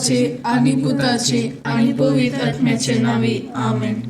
बापाचे आनी पुताचे आनी पवित्र आत्म्याचे नांवी, आमेन.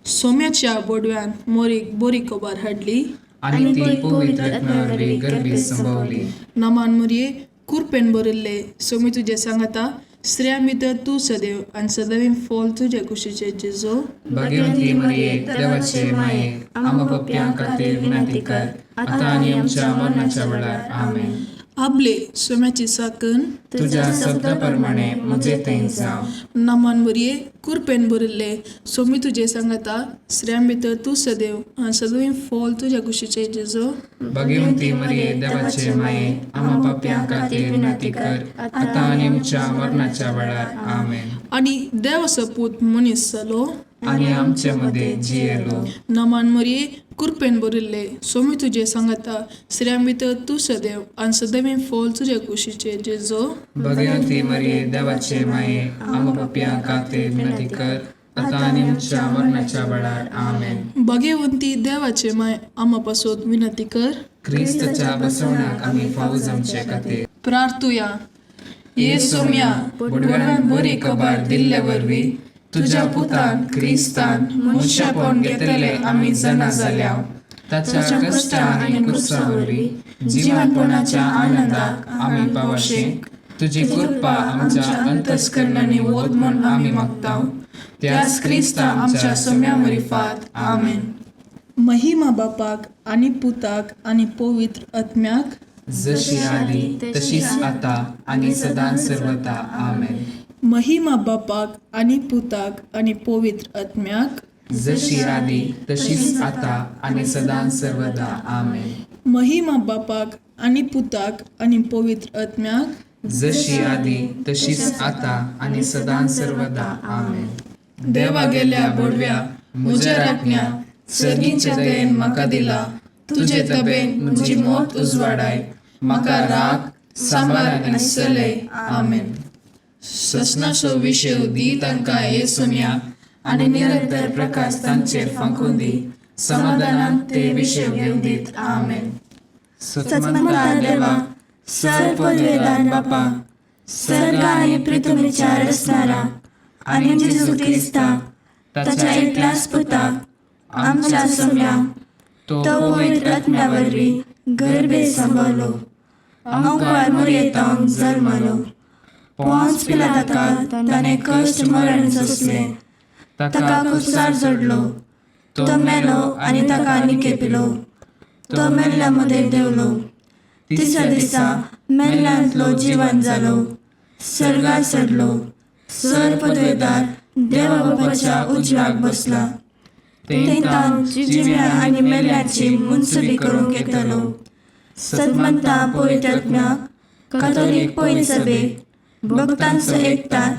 सोम्याच्या बोडव्यान मोरीक बोरी खबर हाडली आनी ती पवित्र आत्म्या वरवीं गर्भीत संभवली. नमान मुरये, कुरपेन भरिल्ले, सोमी तुजें सांगाता, स्त्रियां भितर तूं सदैव आनी सदैव फॉल तुजे कुशीचे जेजो. भाग्यवंती मरिये, देवाचे माये, आम्हा पापयां खातीर विनंती कर, आतां आनी आमच्या मरणाच्या वेळार. आमेन. आबले सोम्याची साकन तुज्या शब्दा प्रमाणे म्हजे थंय जावं. नमान मुरये, कुरपेन भरिल्ले, सोमी तुजें सांगाता, स्त्रियां भितर तूं सदैव आनी सदैव फॉल तुज्या कुशीचे जेजो. भाग्यवंती मरिये, देवाचे माये, आम्हा पापयां खातीर विनंती कर, आतां आनी आमच्या मरणाच्या वेळार. आमेन. आनी देवाचो पूत मनीस जालो आनी आमचे मदें जियेलो. नमान मरिये, कुरपेन भरिल्ले, सोमी तुजें सांगाता, स्त्रियां भितर तूं सदैव आनी सदैव फॉल तुज्या कुशीचे जेजो. भाग्यवंती मरिये, देवाचे माये, आम्हा पापयां खातीर विनंती कर, आतां आनी आमच्या मरणाच्या वेळार. आमेन. भाग्यवंती देवाचे माय, आमा पासत विनंती कर क्रिस्ताच्या बसवण्याक आमी फावो जावचे खातीर. प्रार्थुया. ये सोम्या, बोडव्यान बरी खबर दिल्ले वरवीं तुज्या पुतान क्रिस्तान मनशापण घेतले आमी जाणा जाल्या. ताच्या कश्टा आनी कुर्सा वरवीं जिवनपणाच्या आनंदाक आमी पावशे तुजी कृपा आमच्या अंतस्करणांनी वत म्हूण आमी मागता, त्याच क्रिस्ता आमच्या सोम्या मरिफात. आमेन. महिमा बापाक आनी पुताक आनी पवित्र आत्म्याक, जशी आदी तशीच आता आनी सदां सर्वता. आमेन. महिमा बापाक आनी पुताक आनी पवित्र आत्म्याक, जशी आदी तशीच आता आनी सदां सर्वदा. आमेन. महिमा बापाक आनी पुताक आनी पवित्र आत्म्याक, जशी आदी तशीच आता आनी सदां सर्वदा. आमेन. देवा गेल्या बोडव्या, म्हज्या राखण्या, सर्गीच्या दयेन म्हाका दिला तुजे तबेन म्हजी मोत उजवाडाय, म्हाका राग सांबार आनी चलय. आमेन. ससनाचो विशय दी तांकां हे सोम्या, आनी निरंतर प्रकाश तांचेर फांकून दी, समाधानान ते विशय घेवन दीत. आमेन. सतमंता देवा, सर पदवेदार बापा, सर्ग आनी पृथ्वीच्या रचणारा आनी जेजू क्रिस्ता ताच्या एकल्याच पुता आमच्या सोम्या, तो तो पवित्र आत्म्या वरवीं गर्भे संभवलो, अंकुर मुरयेतावन जल्मलो, पोंच पिलाताका ताणें कश्ट मरण सोंसलें, ताका कुसार जोडलो, तो मेलो आनी ताका निकेपिलो, तो मेल्ल्या मदें देंवलो, तिसऱ्या दिसा मेल्ल्यांतलो जिवन जालो, सर्गार चडलो, सर पदवेदार देवा बापाच्या उजव्याक बसला, थंय जिव्या आनी मेल्ल्याची मुनसुबी करूंक येतलो. सतमंता पवित्र आत्म्याक, कातोलीक पवित्र सभेक, भक्तांचो एकतार,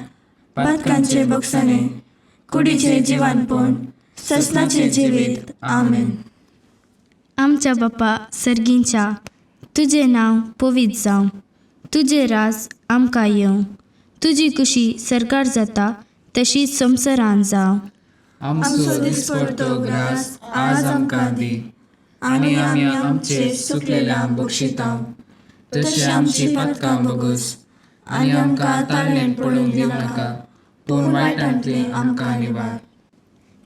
पातकांचे बक्षाणे, कुडीचे जिवानपण, ससनाचे जिवीत. आमेन. आमच्या बापा सर्गींच्या, तुजें नांव पवित्र जावं, तुजें राज आमकां येवं, तुजी कुशी सरकार जाता तशी संवसारान जावं. आमचो दिसपडतो ग्रास आज आमकां दी, आनी आमी आमचे सुकलेल्या बक्षिता तशें आमची पातकां बगस, आनी आमकां ताळणेन पडूंक दिवं नाका, पूण वायटांतले आमकां निवार.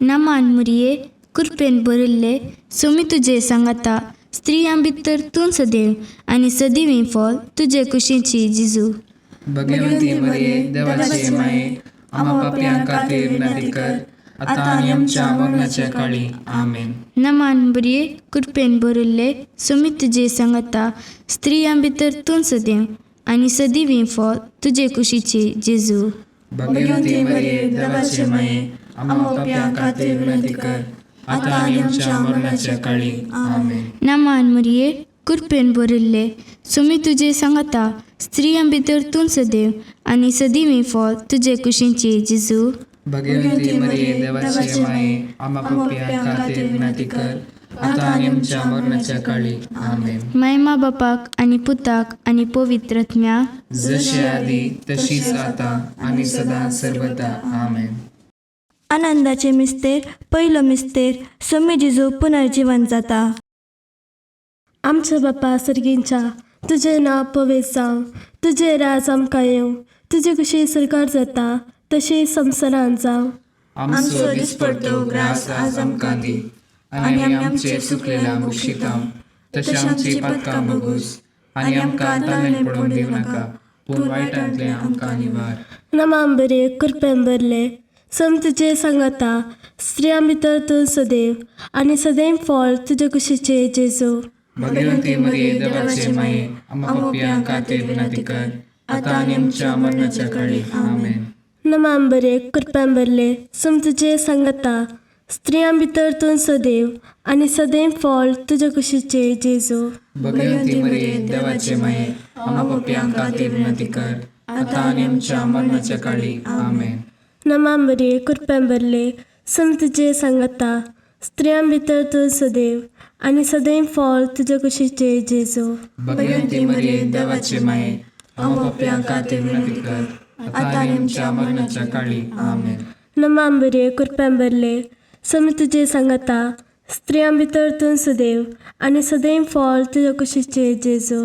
नमान मुरये, कुरपेन भरिल्ले, सोमी तुजे सांगाता, स्त्रियां भितर तूं सदैव आनी सदैव फॉल तुजे कुशीची जिजू. भगवंती मरिये, देवाचे माये, आम्हा पापयां खातीर विनंती कर, आतां आनी आमच्या मरणाच्या काळी. आमेन. नमान बरये, कृपेन भरिल्ले, सोमी तुजे सांगाता, स्त्रियां भितर तूं सदैव आनी सदैव फॉल तुजे कुशीची जेजू. भगवंती मरिये, देवाचे माये, आम्हा पापयां खातीर विनंती कर, आतां आनी आमच्या मरणाच्या काळी. आमेन. नमान मरिये, कृपेन भरिल्ले, सोमी तुजे सांगाता, स्त्रियां भितर तूं सदैव आनी सदैव फॉल तुजे कुशीची जेजू. भगवंती मरिये, देवाचे माये, आम्हा पापयां खातीर विनंती कर, आतां आनी आमच्या मरणाच्या काळी. आमेन. मायमा बापाक आनी पुताक आनी पवित्र आत्म्याक, जशी आदी तशीच आता आनी सदां सर्वदा. आमेन. आनंदाचे मिस्तेर, पयलो मिस्तेर, सोमी जेजू पुनर्जीवन जाता. आमच्या बापा सर्गींच्या, तुजें नांव पवित्र जावं, तुजें राज आमकां येवं, तुजे कशी सरकार जाता तशें संवसारांत जावं. आमचो दिसपडतो ग्रास आज आमकां दी आनी आमी आमचे चुकलेल्या बक्षितांव तशें आमची पातकां बगूस आनी आमकां ताणें पडून दिवं नाका पूण वायटांतलें आमकां निवार. नमाम बरे कृपेन भरले सम तुजे सांगाता स्त्रियां भितर तूं सदैव आनी सदैव फळ तुजे कुशीचे जेजू. भगवंती मरिये देवाचे माये आम्हा पापयां खातीर विनंती कर आतां आनी आमच्या मरणाच्या काळी. आमेन. नमाम बरे कृपेन भरले सम तुजे सांगाता स्त्रियां भितर तूं सदैव आनी सदैव फळ तुजे कुशीचे जेजू. भगवंती मरिये देवाचे माये आम्हा पापयां खातीर विनंती कर आतां आनी आमच्या मरणाच्या काळी. आमेन. नमाम बरे कृपेन भरले सम तुजे सांगाता स्त्रियां भितर तूं सदैव आनी सदैव फळ तुजे कुशीचे जेजू. भगवंती मरिये देवाचे माये आम्हा पापयां खातीर विनंती कर आतां आनी आमच्या मरणाच्या काळी. आमेन. नमाम बरे कृपेन भरले सम तुजे सांगाता स्त्रियां भितर तूं सदैव आनी सदैव फळ तुजे कुशीचे जेजू.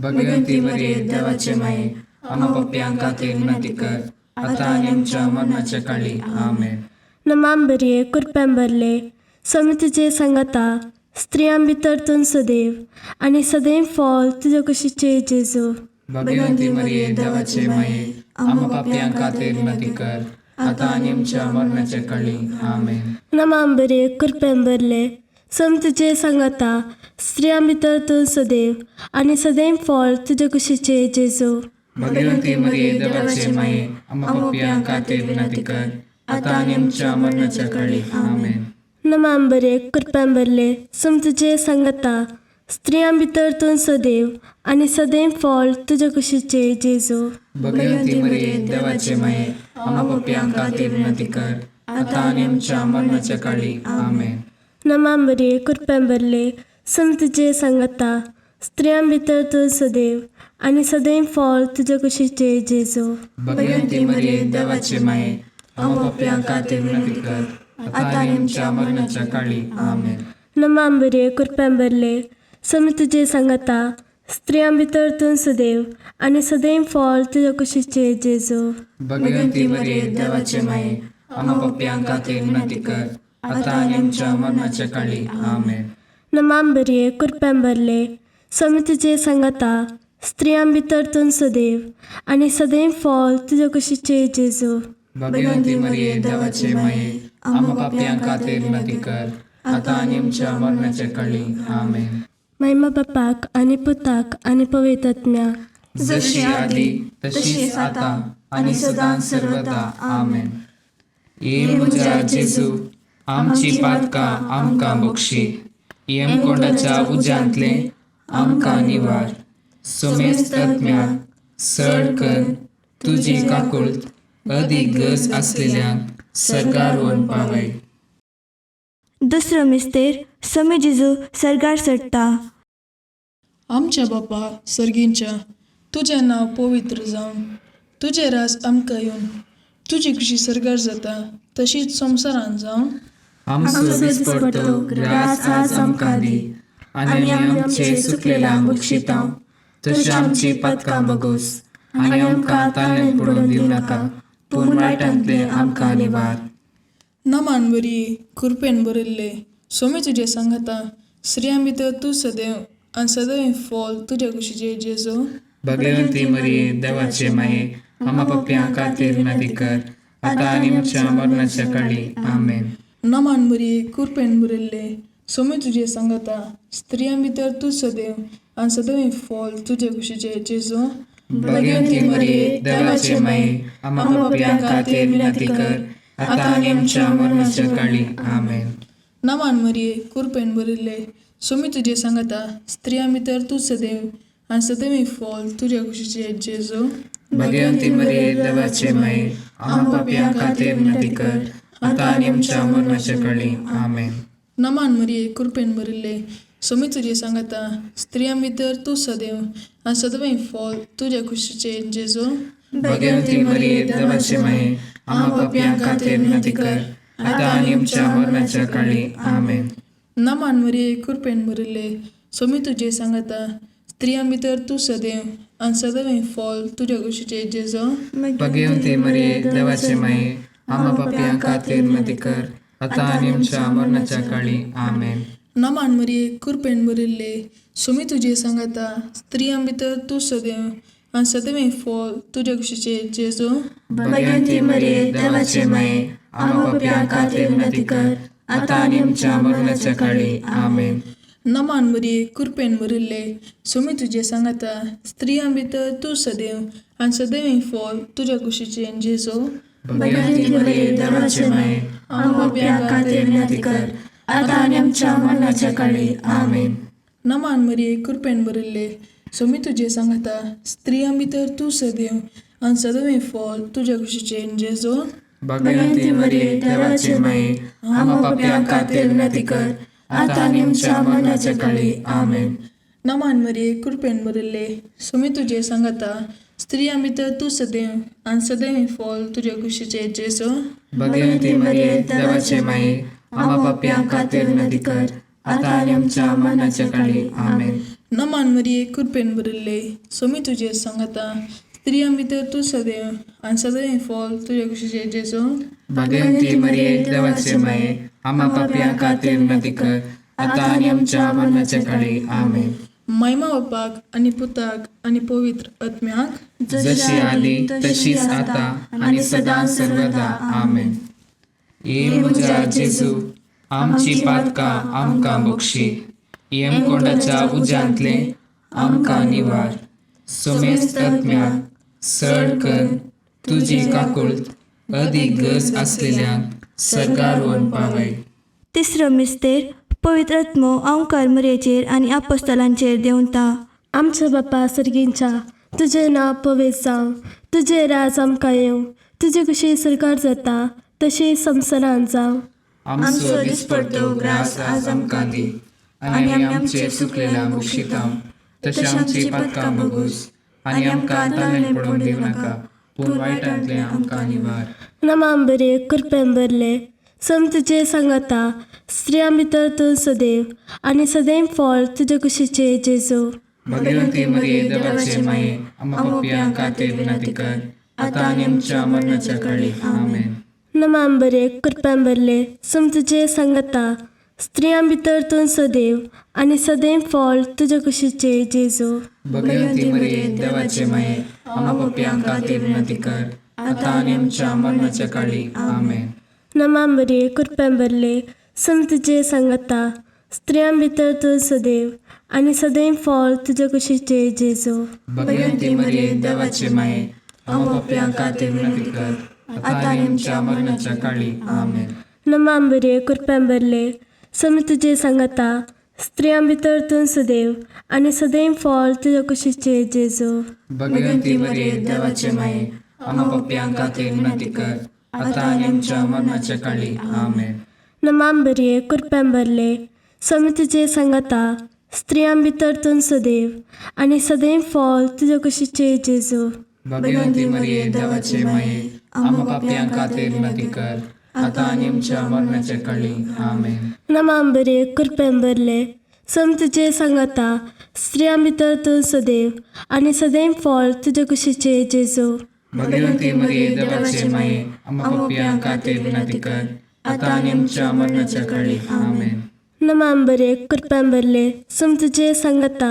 भगवंती मरिये देवाचे माये आम्हा पापयां खातीर विनंती कर आतां आनी आमच्या मरणाच्या काळी. आमेन. नमाम बरे कृपेन भरले सम तुजे सांगाता स्त्रियां भितर तूं सदैव आनी सदैव फळ तुजे कुशीचे जेजू. भगवंती मरिये देवाचे माये आम्हा पापयां खातीर विनंती कर आतां आनी आमच्या मरणाच्या काळी. आमेन. नमाम बरे कृपेन भरले सम तुजे सांगाता स्त्रियां भितर तूं सदैव आनी सदैव फळ तुजे कुशीचे जेजू. भगवंती मरिये देवाचे माये आम्हा पापयां खातीर विनंती कर आतां आनी आमच्या मरणाच्या काळी. आमेन. नमाम बरे कृपेन भरले सम तुजे सांगाता स्त्रियां भितर तूं सदैव आनी सदैव फळ तुजे कुशीचे जेजू. भगवंती मरिये देवाचे माये आम्हा पापयां खातीर विनंती कर आतां आनी आमच्या मरणाच्या काळी. आमेन. नमाम बरे कृपेन भरले सम तुजे सांगाता स्त्रियां भितर तूं सदैव आनी सदैव फळ तुजे कुशीचे जेजू. भगवंती मरिये देवाचे माये आम्हा पापयां खातीर विनंती कर आतां आनी आमच्या मरणाच्या काळी. आमेन. नमाम बरे कृपेन भरले सम तुजे सांगाता स्त्रियां भितर तूं सदैव आनी सदैव फळ तुजे कुशीचे जेजू. भगवंती मरिये देवाचे माये आम्हा पापयां खातीर विनंती कर आतां आनी आमच्या मरणाच्या काळी. आमेन. नमाम बरे कृपेन भरले सम तुजे सांगाता स्त्रियां भितर तूं सदैव आनी सदैव फळ तुजे कुशीचे जेजू. भगवंती मरिये देवाचे माये आम्हा पापयां खातीर विनंती कर आतां आनी आमच्या मरणाच्या काळी. आमेन. महिमा बापाक आनी पुताक आनी पवित्र आत्म्याक, जशी आदी तशीच आतां आनी सदां सर्वदा. आमेन. ये म्हज्या जेजू आमची पातकां आमकां बक्षी यमकोंडाच्या उज्यांतलें आमकां निवार सोमेस्त आत्म्याक सड कर तुजी काकुळट अदीक गरज आसलेल्यांक सर्गार व्हरून पावय. दुसरो मिस्तेर समी जेजू सर्गार चडटा. आमच्या बापा सर्गींच्या तुजें नांव पवित्र जावं, तुजें राज आमकां येवन, तुजी खुशी सर्गार जाता तशीच संवसारांत जावं. आमचो दिसपडतो ग्रास आज आमकां दी आनी आमी आमचे चुकलेल्यांक बक्षितांव तशें आमची पातकां बगोस आनी आमकां ताणें पडून दिवं नाका पूण वायटांतलें आमकां निवार. नमान बरी कृपेन भरिल्ले सोमी तुजें सांगाता स्त्रियां भितर तूं सदैव आनी सदैव फळ तुज्या कुशीचे जेजू. भगवंती मरिये देवाचे माये आम्हा पापयां खातीर विनंती कर आतां आनी आमच्या मरणाच्या काळी. आमेन. नमान बरी कृपेन भरिल्ले सोमी तुजें सांगाता स्त्रियां भितर तूं सदैव आनी सदैव फळ तुजे कुशीचे जेजू. भगवंती मरिये देवाचे माये आम्हा पापयां खातीर विनंती कर आतां आनी आमच्या मरणाच्या काळी. आमेन. नमान मरिये कृपेन भरिल्ले सोमी तुजें सांगाता स्त्रियां भितर तूं सदैव आनी सदैव फळ तुज्या कुशीचे जेजू. भगवंती मरिये देवाचे माये आम्हा पापयां खातीर विनंती कर आतां आनी आमच्या मरणाच्या काळी. आमेन. नमान मरिये कृपेन भरिल्ले सोमी तुजें सांगाता स्त्रियां भितर तूं सदैव आनी सदैव फळ तुज्या कुशीचे जेजू. भगवंती मरिये देवाचे माये आम्हा पापयां खातीर विनंती कर आतां आनी आमच्या मरणाच्या काळी. आमेन. नमान मरिये कृपेन भरिल्ले सोमी तुजें सांगाता स्त्रियां भितर तूं सदैव आनी सदैव फॉल तुज्या कुशीचे जेजो. भगवती मरिये, देवाचे माये, आम्हा पापयां खातीर विनंती कर, आतां आनी आमच्या मरणाच्या काळी. आमेन. नमान मरिये, कृपेन भरिल्ले, सुमी तुजे सांगाता, स्त्रियां भितर तूं सदैव आनी सदैव फॉल तुज्या कुशीचे जेजो. भगवती मरिये, देवाचे माये, आम्हा पापयां खातीर विनंती कर, आतां आनी आमच्या मरणाच्या काळी. आमेन. नमान मरिये, कृपेन भरिल्ले, सुमी तुजे सांगाता, स्त्रियां भितर तूं सदैव आनी सदैव फॉल तुज्या कुशीचे जेजो. भगवती मरिये, देवाचे माये, आम्हा पापयां खातीर विनंती कर, आतां आनी आमच्या मरणाच्या काळी. आमेन. नमान मरिये, कृपेन भरिल्ले, सुमी तुजे सांगाता, स्त्रियां भितर तूं सदैव आनी सदैव फॉल तुज्या कुशीचे जेजो. भगवती मरिये, देवाचे माये, आम्हा पापयां खातीर विनंती कर, आतां आनी आमच्या मरणाच्या काळी. आमेन. नमान मरिये, कृपेन भरिल्ले, सुमी तुजे सांगाता, स्त्रियां भितर तूं सदैव आनी सदैव फॉल तुज्या कुशीचे जेजो. भगवती मरिये, देवाचे माये, आम्हा पापयां खातीर विनंती कर, आतां आनी आमच्या मरणाच्या काळी. आमेन. नमान मरिये, कृपेन भरिल्ले, सुमी तुजे सांगाता, स्त्रियां भितर तूं सदैव आनी सदैव फॉल तुज्या कुशीचे जेजो. भगवती मरिये, देवाचे माये, आम्हा पापयां खातीर विनंती कर, आतां आनी आमच्या मरणाच्या काळी. आमेन. महिमा बापाक आनी पुताक आनी पवित्र आत्म्याक, जशी आदी तशीच आता आनी सदां सर्वदा. आमेन. ये म्हज्या जेजू, आमची पातकां आमकां बक्षी, यमकोंडाच्या उज्यांतले आमकां निवार, सोमेस्त आत्म्याक सड कर तुजी काकुळट अदीक गरज आसलेल्यांक सर्गार व्हरून पावय. तिसरो मिस्तेर, पवित्र आत्मो अंकार मरेचेर आनी आपोस्तलांचेर देंवता. आमच्या बापा सर्गींच्या, तुजें नांव पवित्र जावं, तुजें राज आमकां येवं, तुजी कशी सरकार जाता तशी संवसारांत जावं. आमचो दिसपडतो ग्रास आज आमकां दी, आनी आमी आमचे चुकलेल्या बक्षिता तशें आमची पातकां बगूस, आनी आमकां ताणें पडोवंक दिवं नाका, पूण वायटांतलें आमकां निवार. नमाम बरे, कृपेन भरले, सम तुजे सांगाता, स्त्रियां भितर तूं सदैव आनी सदैव फळ तुजे कुशीचे जेजू. भगवती मरिये, देवाचे माये, आम्हा पापयां खातीर विनंती कर, आतां आनी आमच्या मरणाच्या काळी. आमेन. नमाम बरे, कृपेन भरले, सम तुजे सांगाता, स्त्रियां भितर तूं सदैव आनी सदैव फळ तुजे कुशीचे जेजू. भगवती मरिये, देवाचे माये, आम्हा पापयां खातीर विनंती कर, आतां आनी आमच्या मरणाच्या काळी. आमेन. नमाम बरे, कृपेन भरले, सम तुजे सांगाता, स्त्रियां भितर तूं सदैव आनी सदैव फळ तुजे कुशीचे जेजू. भगवती मरिये, देवाचे माये, आम्हा पापयां खातीर विनंती कर, आतां आनी आमच्या मरणाच्या काळी. आमेन. नमाम बरे, कृपेन भरले, सम तुजे सांगाता, स्त्रियां भितर तूं सदैव आनी सदैव फळ तुजे कुशीचे जेजू. भगवती मरिये, देवाचे माये, आम्हा पापयां खातीर विनंती कर, आतां आनी आमच्या मरणाच्या काळी. आमेन. नमाम बरे, कृपेन भरले, सम तुजे सांगाता, स्त्रियां भितर तूं सदैव आनी सदैव फळ तुजे कुशीचे जेजू. भगवती मरिये, देवाचे माये, आम्हा पापयां खातीर विनंती कर, आतां आनी आमच्या मरणाच्या काळी. आमेन. नमाम बरे, कृपेन भरले, सम तुजे सांगाता, स्त्रियां भितर तूं सदैव आनी सदैव फळ तुजे कुशीचे जेजू. भगवती मरिये, देवाचे माये, आम्हा पापयां खातीर विनंती कर, आतां आनी आमच्या मरणाच्या काळी. आमेन. नमाम बरे, कृपेन भरले, सम तुजे सांगाता,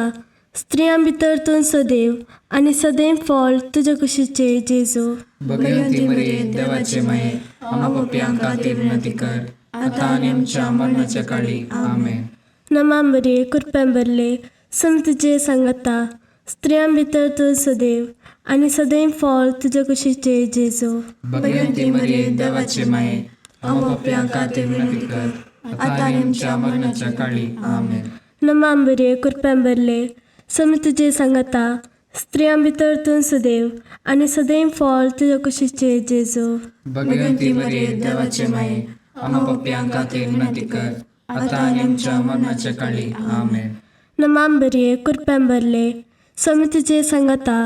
स्त्रियां भितर तूं सदैव आनी सदैव फळ तुजे कुशीचे जेजू. भगवती मरिये, देवाचे माये, आम्हा पापयां खातीर विनंती कर, आतां आनी आमच्या मरणाच्या काळी. आमेन. नमाम बरे, कृपेन भरले, सम तुजे सांगाता, स्त्रियां भितर तूं सदैव आनी सदैव फळ तुजे कुशीचे जेजू. भगवती मरिये, देवाचे माये, आम्हा पापयां खातीर विनंती कर, आतां आनी आमच्या मरणाच्या काळी. आमेन. नमाम बरे, कृपेन भरले, सम तुजे सांगाता, स्त्रियां भितर तूं सदैव आनी सदैव फळ तुजे कुशीचे जेजू. भगवती मरिये, देवाचे माये, आम्हा पापयां खातीर विनंती कर, आतां आनी आमच्या मरणाच्या काळी. आमेन. नमाम बरे, कृपेन भरले, सम तुजे सांगाता,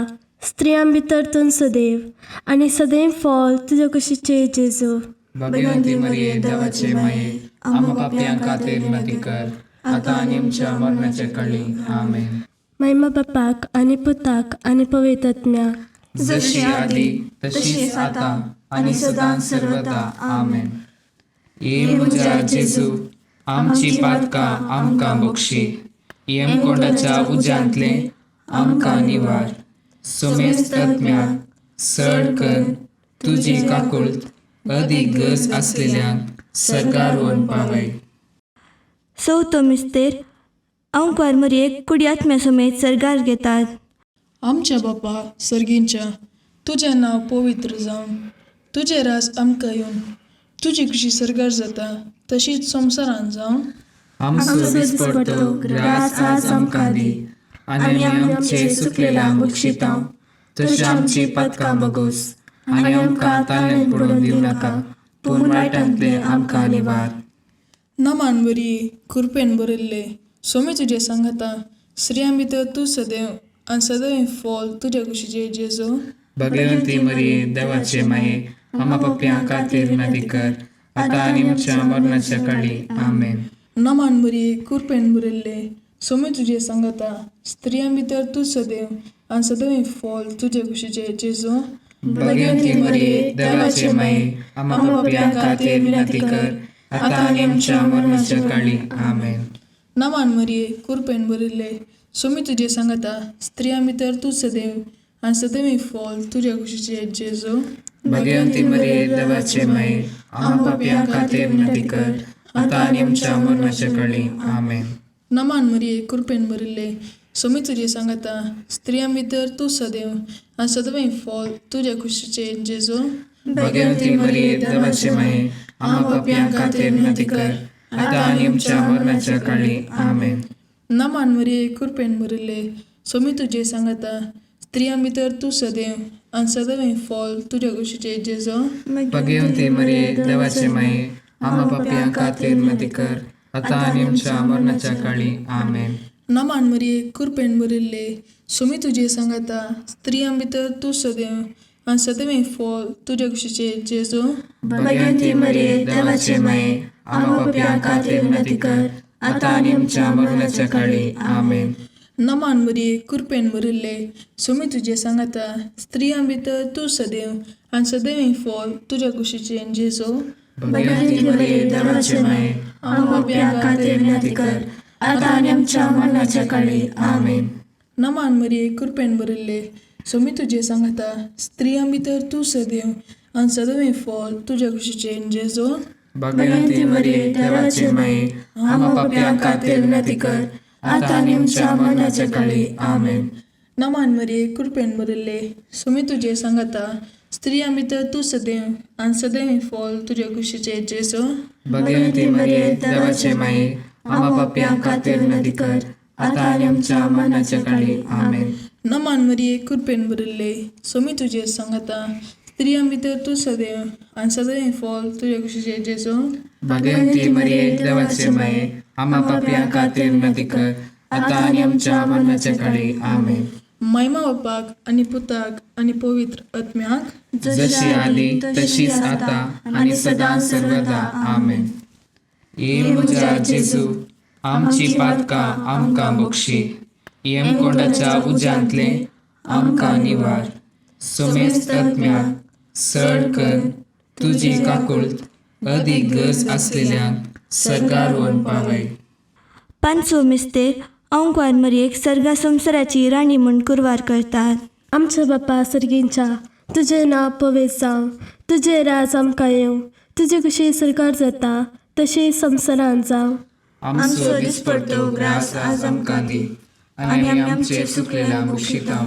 स्त्रियां भितर तूं सदैव आनी सदैव फळ तुजे कुशीचे जेजू. भगवती मरिये, देवाचे माये, आम्हा पापयां खातीर विनंती कर, आतां आनी आमच्या मरणाच्या काळी. आमेन. महिमा बापाक आनी पुताक आनी पवित्र आत्म्याक. जशी आदी तशीच आता आनी सदां सर्वदा. आमेन. ये म्हज्या जेजू, आमची पातकां आमकां बक्षी, यमकोंडाच्या उज्यांतले आमकां निवार, सुमेस्त आत्म्याक सड कर तुजी काकुळट अदीक गरज आसलेल्यांक सरकार व्हरून पावय. चवथो मिस्तेर अंकुवार मरयेक कुडी आत्म्या समेत सर्गार घेतात. आमच्या बापा सर्गींच्या, तुजें नांव पवित्र जावं, तुजें राज आमकां येवन, तुजी खुशी सर्गार जाता तशीच संवसारान जावं. आमचो दिसपडतो ग्रास आज आमकां दी आनी आमी आमचे चुकलेल्यांक बक्षिता तशी आमची पातकां बगोस आनी आमकां ताळ्यांत पडून दिवं नाका, पूण वायटांतले आमकां निवार. नमान बरी कृपेन भरिल्ले, सोमी तुजें सांगाता, स्त्रियां भितर तूं सदैव आनी सदैव फॉल तुज्या कुशीचे जेजू. भगवंती मरिये, देवाचे माये, आमा पप्प्यां खातीर विनंती कर, आतां आनी आमच्या मरणाच्या काळी. आमेन. नमान बरी कृपेन भरिल्ले, सोमी तुजें सांगाता, स्त्रियां भितर तूं सदैव आनी सदैव फॉल तुज्या कुशीचे जेजू. भगवंती मरिये, देवाचे माये, आमा पप्प्यां खातीर विनंती कर, आतां आनी आमच्या मरणाच्या काळी. आमेन. नमान मरिये कृपेन भरिल्ले, सोमी तुजें सांगाता, स्त्रियां भितर तूं सदैव आनी सदैव फॉल तुज्या कुशीचे जेजू. भगवंती मरिये, देवाचे माये, आमा पापयां खातीर विनंती कर, आतां आनी आमच्या मरणाच्या काळी. आमेन. नमान मरिये कृपेन भरिल्ले, सोमी तुजें सांगाता, स्त्रियां भितर तूं सदैव आनी सदैव फॉल तुज्या कुशीचे जेजू. भगवंती मरिये, देवाचे माये, आमा पापयां खातीर विनंती कर, आतां आनी आमच्या मरणाच्या काळी. आमेन. नमान मरिये कृपेन भरिल्ले, सोमी तुजें सांगाता, स्त्रियां भितर तूं सदैव आनी सदैव फॉल तुज्या कुशीचे जेजू. भगवंती मरिये, देवाचे माये, आमा पापयां खातीर विनंती कर, आतां आनी आमच्या मरणाच्या काळी. आमेन. नमान मरिये कृपेन भरिल्ले, सोमी तुजें सांगाता, स्त्रियां भितर तूं सदैव आनी सदैव फॉल तुज्या कुशीचे जेजू. भगवंती मरिये, देवाचे माये, आमा पापयां खातीर विनंती कर, आतां आनी आमच्या मरणाच्या काळी. आमेन. नमान मरिये कृपेन भरिल्ले, सोमी तुजें सांगाता, स्त्रियां भितर तूं सदैव आनी सदैव फॉल तुज्या कुशीचे जेजू. भगवंती मरिये, देवाचे माये, आमा पापयां खातीर विनंती कर, आतां आनी आमच्या मरणाच्या काळी. आमेन. नमान मरिये कृपेन भरिल्ले, सोमी तुजें सांगाता, स्त्रियां भितर तूं सदैव आनी सदैव फॉल तुज्या कुशीचे जेजू. भगवंती मरिये, देवाचे माये, आमा पापयां खातीर विनंती कर, आतां आनी आमच्या मरणाच्या काळी. आमेन. नमान मरिये कृपेन भरिल्ले, सोमी तुजें सांगाता, स्त्रियां भितर तूं सदैव आनी सदैव फॉल तुज्या कुशीचे जेजू. भगवंती मरिये, देवाचे माये, आमा पापयां खातीर विनंती कर, आतां आनी आमच्या मरणाच्या काळी. आमेन. नमान मरिये कृपेन भरिल्ले, सोमी तुजें सांगाता, स्त्रियां भितर तूं सदैव आनी सदैव फॉल तुज्या कुशीचे जेजू. भगवंती मरिये, देवाचे माये, आमा पापयां खातीर विनंती कर, आतां आनी आमच्या मरणाच्या काळी. आमेन. महिमा बापाक आनी पुताक आनी पवित्र आत्म्याक, जशी आदी तशीच आता आनी सदां सर्वदा. आमेन. ये म्हज्या जेजू, आमची पातकां आमकां बक्षी, यमकोंडाच्या उज्यांतले आमकां निवार, सुमेस्त आत्म्याक सड कर तुजी काकुळट अदीक गरज आसलेल्यांक सर्गार व्हरून पावय. पांचवो मिस्तेर अंकुवार मरयेक सर्गा संवसाराची राणी म्हूण कुरवार करतात. आमच्या बापा सर्गींच्या, तुजें नांव पवित्र जावं, तुजें राज आमकां येवं, तुजी खुशी सरकार जाता तशी संवसारान जावं. आमचो दिसपडतो ग्रास आज आमकां दी आनी आमी आमचे चुकलेल्या बक्षिता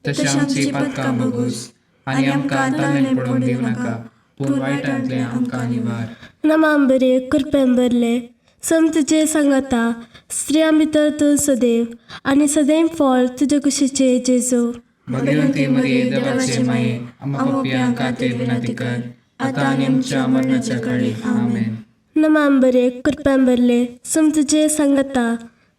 तशें आमची पातकां बगूस आनी आमकां ताणें पडून दिवं नाका, पूण वायटांतलें आमकां निवार. नमाम बरे कृपेन भरले, सम तुजे सांगाता, स्त्रियां भितर तूं सदैव आनी सदैव फळ तुजे कुशीचे जेजू. भगवंती मरिये, देवाचे माये, आम्हा पापयां खातीर विनंती कर, आतां आनी आमच्या मरणाच्या काळी. आमेन. नमाम बरे कृपेन भरले, सम तुजे सांगाता,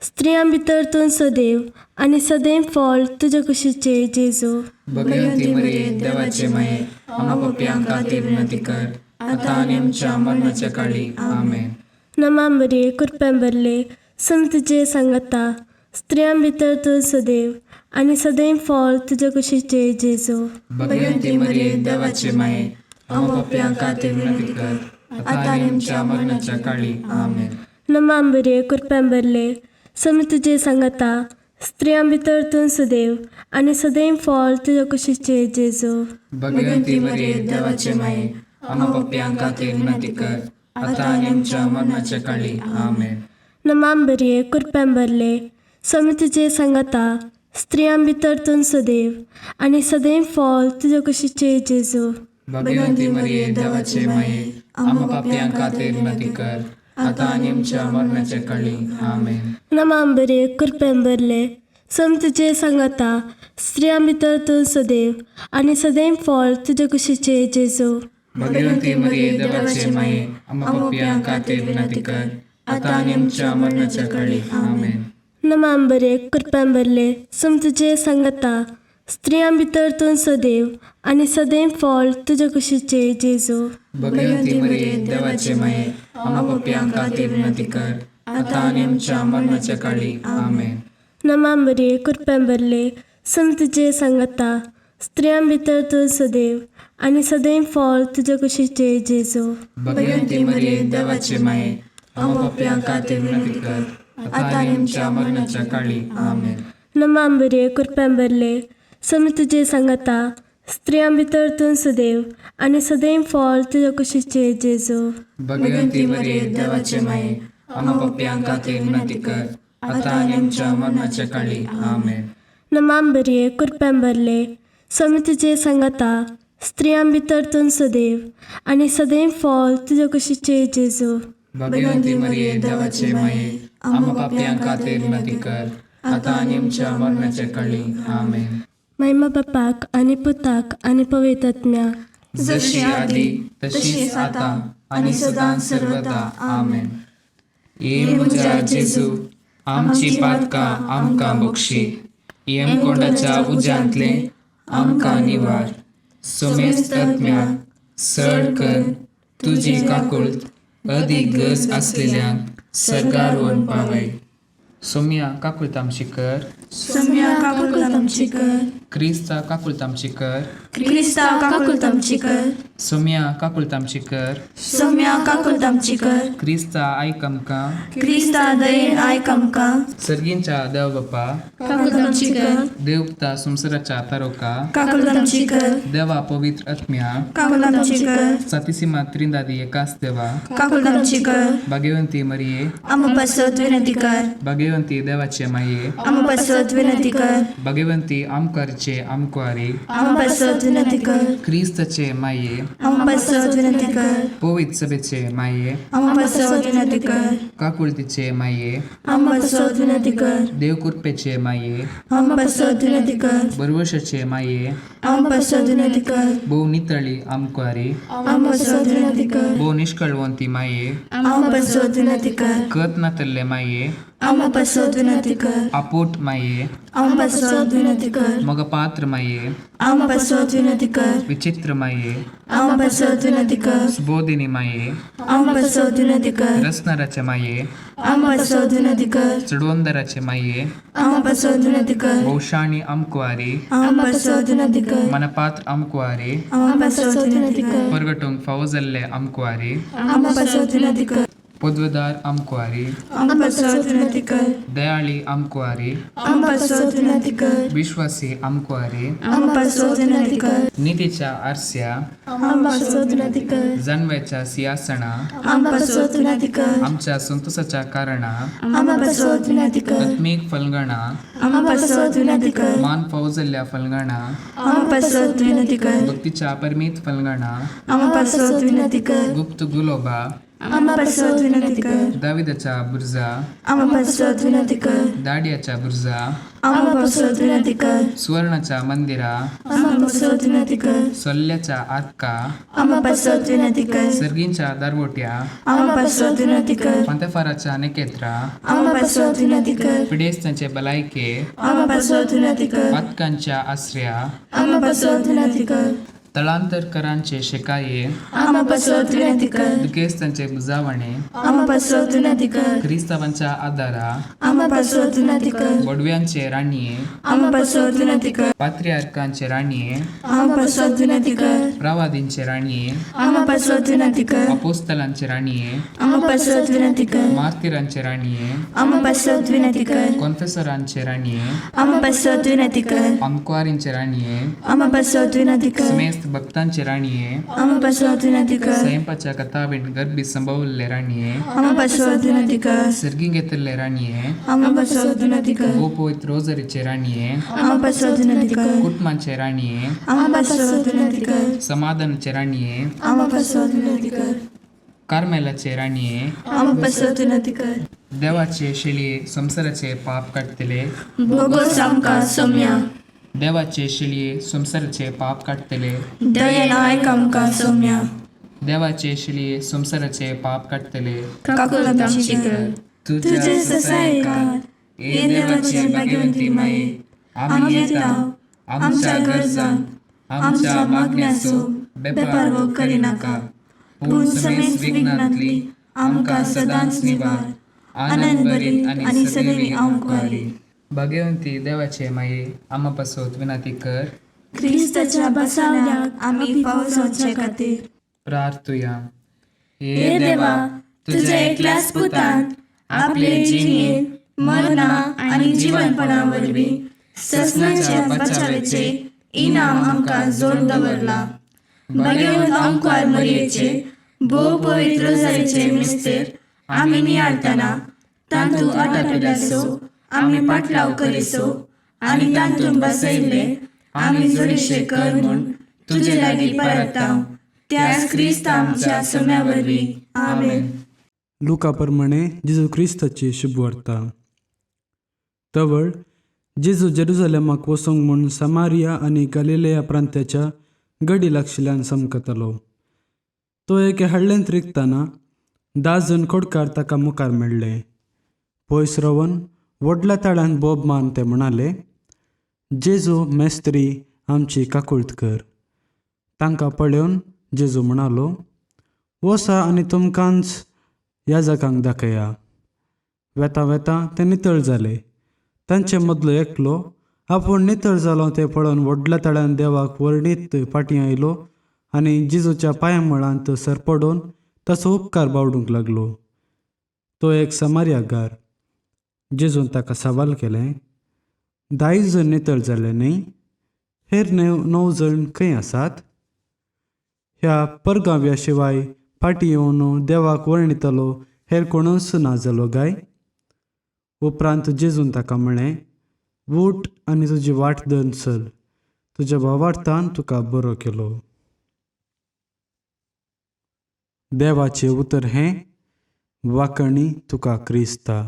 स्त्रियां भितर तूं सदैव आनी सदैव फळ तुजे कुशीचे जेजू. भगवंती मरिये, देवाचे माये, आम्हा पापयां खातीर विनंती कर, आतां आनी आमच्या मरणाच्या काळी. आमेन. नमाम बरे कृपेन भरले, सम तुजे सांगाता, स्त्रियां भितर तूं सदैव आनी सदैव फळ तुजे कुशीचे जेजू. भगवंती मरिये, देवाचे माये, आम्हा पापयां खातीर विनंती कर, आता आनी आमच्या मरणाच्या काळी. आमेन. नमा मरिये, कृपेन भरले, स्वामी तुजे सांगाता, स्त्रियां भितर तूं सदैव आनी सदैव फळ तुजे कुशीचे जेजू. भगवंती मरिये, देवाचे माये, आम्हा पापयां खातीर विनंती कर, आता आनी आमच्या मरणाच्या काळी. आमेन. नमा मरिये, कृपेन भरले, स्वामी तुजे सांगाता, स्त्रियां भितर तूं सदैव आनी सदैव फळ तुजे कुशीचे जेजू. भगवंती मरिये, देवाचे माये, आम्हा पापयां खातीर विनंती कर, आता आनी आमच्या मरणाच्या काळी. आमेन. नमा मरिये, कृपेन भरले, स्वामी तुजे सांगाता, स्त्रियां भितर तूं सदैव आनी सदैव फळ तुजे कुशीचे जेजू. भगवंती मरिये, देवाचे माये, आम्हा पापयां खातीर विनंती कर, आता आनी आमच्या मरणाच्या काळी. आमेन. नमा मरिये, कृपेन भरले, स्वामी तुजे सांगाता, स्त्रियां भितर तूं सदैव आनी सदैव फळ तुजे कुशीचे जेजू. भगवंती मरिये, देवाचे माये, आम्हा पापयां खातीर विनंती कर, आता आनी आमच्या मरणाच्या काळी. आमेन. नमा मरिये, कृपेन भरले, स्वामी तुजे सांगाता, स्त्रियां भितर तूं सदैव आनी सदैव फळ तुजे कुशीचे जेजू. भगवंती मरिये, देवाचे माये, आम्हा पापयां खातीर विनंती कर, आता आनी आमच्या मरणाच्या काळी. आमेन. नमा मरिये, कृपेन भरले, स्वामी तुजे सांगाता, स्त्रियां भितर तूं सदैव आनी सदैव फळ तुजे कुशीचे जेजू. भगवंती मरिये, देवाचे माये, आम्हा पापयां खातीर विनंती कर, आता आनी आमच्या मरणाच्या काळी. आमेन. नमा मरिये, कृपेन भरले, स्वामी तुजे सांगाता, स्त्रियां भितर तूं सदैव आनी सदैव फळ तुजे कुशीचे जेजू. भगवंती मरिये, देवाचे माये, आम्हा पापयां खातीर विनंती कर, आता आनी आमच्या मरणाच्या काळी. आमेन. महिमा बापाक आनी पुताक आनी पवित्र आत्म्याक. जशी आदी तशीच आता आणि सदां सर्वदा. आमेन. ये म्हज्या जेजू, आमची पातकां आमकां बक्षी, येमकोंडाच्या उज्यांतले आमकां निवार, सोमेस्त आत्म्याक सड कर तुजी काकुळत अदीक गरज आसलेल्यांक सर्गार व्हरून पावय. सोम्या काकुळत आमची कर. सोम्या काकुळत आमची कर. क्रिस्ता काकुळत आमची कर. क्रिस्ता काकुळत आमची कर. सोम्या काकुळत आमची कर. सोम्या काकुळत आमची कर. क्रिस्ता आयक आमकां. क्रिस्ता दयेन आयक आमकां. सर्गींच्या देव बापा, काकुळत आमची कर. देवता संवसाराच्या तारोका, काकुळत आमची कर. देवा पवित्र आत्म्या, काकुळत आमची कर. सातीसीमा त्रिंदादी एकाच देवा, काकुळत आमची कर. भाग्यवंती मरिये, आम्हा पासत विनंती कर. भाग्यवंती देवाचे माये, आम्हा पासत विनंती कर. भाग्यवंती आमकारचे आमकुवारी, आम्हा पासत विनंती कर. क्रिस्ताचे माये, आम्हा पासत विनंती कर. पवित्र सभेचे माये, आम्हा पासत विनंती कर. काकुळतीचे माये, आम्हा पासत विनंती कर. देवकृपेचे माये, आम्हा पासत विनंती कर. बरवशाचे माये, आम्हा पासत विनंती कर. भोव नितळी आमकुवारी, आम्हा पासत विनंती कर. भोव निष्कळवंती माये, आम्हा पासत विनंती कर. कत नातल्ले माये, आम्हा पासत विनंती कर. आपोट माये, आम्हा पासत विनंती कर. मगपात्र माये, आम्हा पासत विनंती कर. विचित्र माये, आम्हा पासत विनंती कर. सुबोधिनी माये, आम्हा पासत विनंती कर. रसनाराचे माये, आम्हा पासत विनंती कर. चडवंदराचे माये, आम्हा पासत विनंती कर. भोवशाणी आमकुवारी, आम्हा पासत विनंती कर. मनपात्र आमकुवारी, आम्हा पासत विनंती कर. परगटूंक फावो जाल्ले आमकुवारी, आम्हा पासत विनंती कर. पदवेदार आमकुवारी, आम्हा पासत विनंती कर. दयाळी आमकुवारी, आम्हा पासत विनंती कर. विश्वासी आमकुवारी, आम्हा पासत विनंती कर. नितीच्या आरस्या, आम्हा पासत विनंती कर. जानव्याच्या सिंहासना, आम्हा पासत विनंती कर. आमच्या संतोषाच्या कारणा, आम्हा पासत विनंती कर. आत्मीक फलगणा, आम्हा पासत विनंती कर. मान फावो जाल्ल्या फलगणा, आम्हा पासत विनंती कर. भक्तीच्या परमीत फलगणा, आम्हा पासत विनंती कर. गुप्त गुलोबा, आम्हा पासत विनंती कर. दाविदाच्या बुर्जा, आम्हा पासत विनंती कर. दाडियाच्या बुर्जा, आम्हा पासत विनंती कर. सुवर्णाच्या मंदिरा, आम्हा पासत विनंती कर. सोल्ल्याच्या आरका, आम्हा पासत विनंती कर. सर्गींच्या दारवोट्या, आम्हा पासत विनंती कर. पंतफाराच्या नेकेत्रा, आम्हा पासत विनंती कर. पिडेस्तांचे भलायके, आम्हा पासत विनंती कर. पातकांच्या आसऱ्या, आम्हा पासत विनंती कर. तळांतरकरांचे शेकाये, आमा पासत विनंती कर. दुखेस्तांचे बुजावणे, आमा पासत विनंती कर. क्रिस्तावांच्या आदारा, आमा पासत विनंती कर. बोडव्यांचे राणये, आमा पासत विनंती कर. पात्रियार्कांचे राणये, आमा पासत विनंती कर. प्रवादींचे राणये, आमा पासत विनंती कर. अपोस्तलांचे राणये, आमा पासत विनंती कर. मार्तिरांचे राणये, आमा पासत विनंती कर. कॉन्फेसरांचे राणये, आमा पासत विनंती कर. अंकवारींचे राणये, आमा पासत विनंती कर. समेस्त भक्तांचे राणये, आमा पासत विनंती कर. स्वयंपाच्या कथावीण गर्भी संभवल्ले राणये, आमा पासत विनंती कर. सर्गी घेतल्ले राणये, आमा पासत विनंती कर. गोपोत रोजरीचे राणये, आमा पासत विनंती कर. कुटुंबाचे राणये, आमा पासत विनंती कर. समाधानाचे राणये, आमा पासत विनंती कर. कार्मेलाचे राणये, आमा पासत विनंती कर. देवाचे शेळये संवसाराचे पाप काडटले, भोगोस आमकां सोम्या. देवाचे शेळये संवसाराचे पाप काडटले, दयेन आयक आमकां सोम्या. देवाचे शेळये संवसाराचे पाप काडटले, काकुळ आमची कर. तुझ्या ससायकार हे देवाचे भाग्यवंती माये, आमी येता आमच्या गरजांक आमच्या मागण्याचो बेपारवो करिनाका, पूण समेस्त विघ्नांतली आमकां सदांच निवार, आनंद भरीत आनी सदैवी आमकां. भाग्यवंती देवाचे माये, आमा पासत विनंती कर. क्रिस्ताच्या बसावण्याक आमी फावो जावचे खातीर. प्रार्थुया. हे देवा, तुझ्या एकल्याच पुतान आपले जिणेंत मरणा आनी जिवनपणा वरवीं ससनाच्या बचावेचे इनाम आमकां जोड दवरला. भाग्यवंत आमकार मरयेचे भोव पवित्र रोजारीचे मिस्तेर आमी नियाळतना तांतू आटापिल्याचो आमी पाटलाव करिसो आनी तांतून बसयल्ले आमी जोडीशे कर म्हूण तुजे लागीं परताव, त्याच क्रिस्त आमच्या सोम्या वरवीं. आमेन. लुका प्रमाणे जेजू क्रिस्ताची शुभवार्ता. तवळ जेजू जेरुजलेमाक वचूंक म्हूण समारिया आनी गलिलेया प्रांत्याच्या गडी लागशिल्ल्यान समकतालो. तो एके हळ्ळेंत रिगतना 10 जण खोडकार ताका मुखार मेळ्ळे. पयस रावन व्हडल्या ताळ्यान बोब मान ते म्हणाले, जेजू मेस्त्री, आमची काकुळट कर. तांकां पळोवन जेजू म्हणालो, वसा आनी तुमकांच याजकांक दाखया. वेता वेता ते नितळ जाले. तांचे मदलो एकलो आपूण नितळ जालो तें पळोवन व्हडल्या ताळ्यान देवाक वर्णीत फाटीं आयलो आनी जेजूच्या पांया मुळांत सरपडून ताचो उपकार बावडूंक लागलो. तो एक समार्यागार. जेजून ताका सवाल केलें, 10 जण नितळ जाले न्ही, हेर 9 जण खंय आसात? ह्या परगांव्या शिवाय फाटीं येवन देवाक वर्णितलो हेर कोणूच ना जालो गाय? उपरांत जेजून ताका म्हळें, उठ आनी तुजी वाट धरून चल, तुज्या भावार्थान तुका बरो केलो. देवाचें उतर हें. वाकणी तुका क्रिस्ता.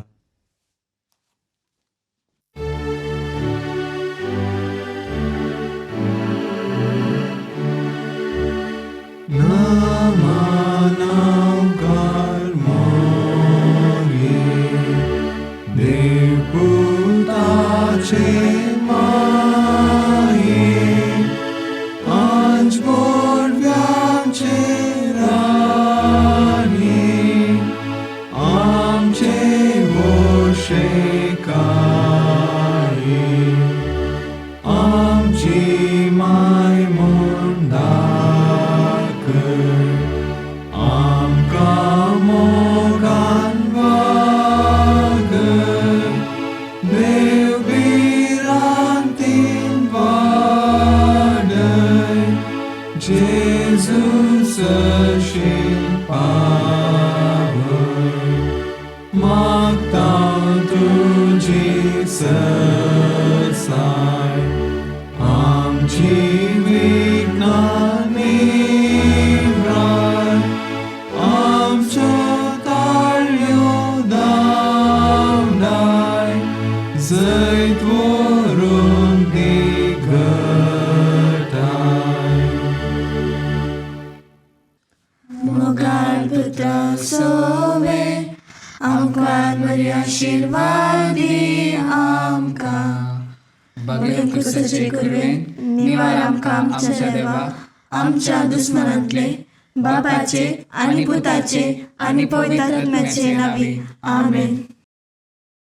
आमच्या दुस्मनांतले, बापाचे आनी पुताचे आनी पवित्र आत्म्याचे नांवी. आमेन.